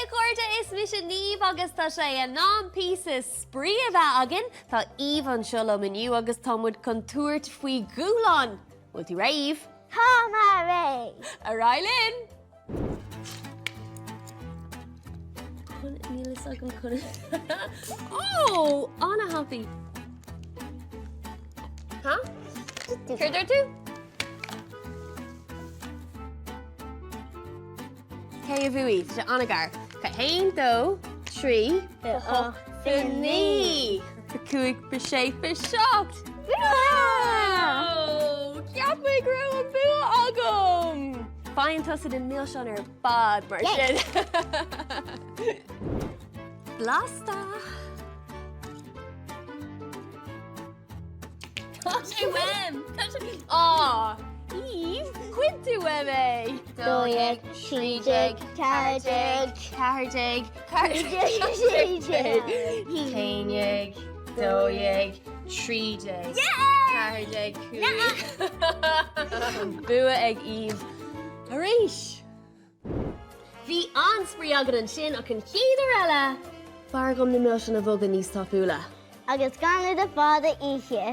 a chairde, is mise Niamh agus tá sé in am píosa spraoi a bheith againn. Tá Eve anseo liom inniu agus tá muid chun tabhairt faoi dhúshlán. Bhfuil tú réidh, Eve? Tá mé réidh! Ar aghaidh linn! Níl fhios agam conas. Ó! An-thapaidh! Ha? Céard dúirt tú? Cé a bhuaigh? Tá sé an-ghar. 1, 2, 3, 8, 9, 5, 6, 7. Wow! Cheap mé go raibh an bua agam! Faigheann tusa na milseáin ar fad mar sin. Blasta! Tá sé uaim! Tá sé... Á! Eve, ghoid tú uaim é! 12, 13, 14, 14, 15, 11, 12, 13, 14, 15. Bua ag Eve arís! Bhí an-spraoi againn ansin ach an chéad uair eile, b'fhearr dhom na milseáin a bhogadh níos tapúla. Agus gan iad fada oíche.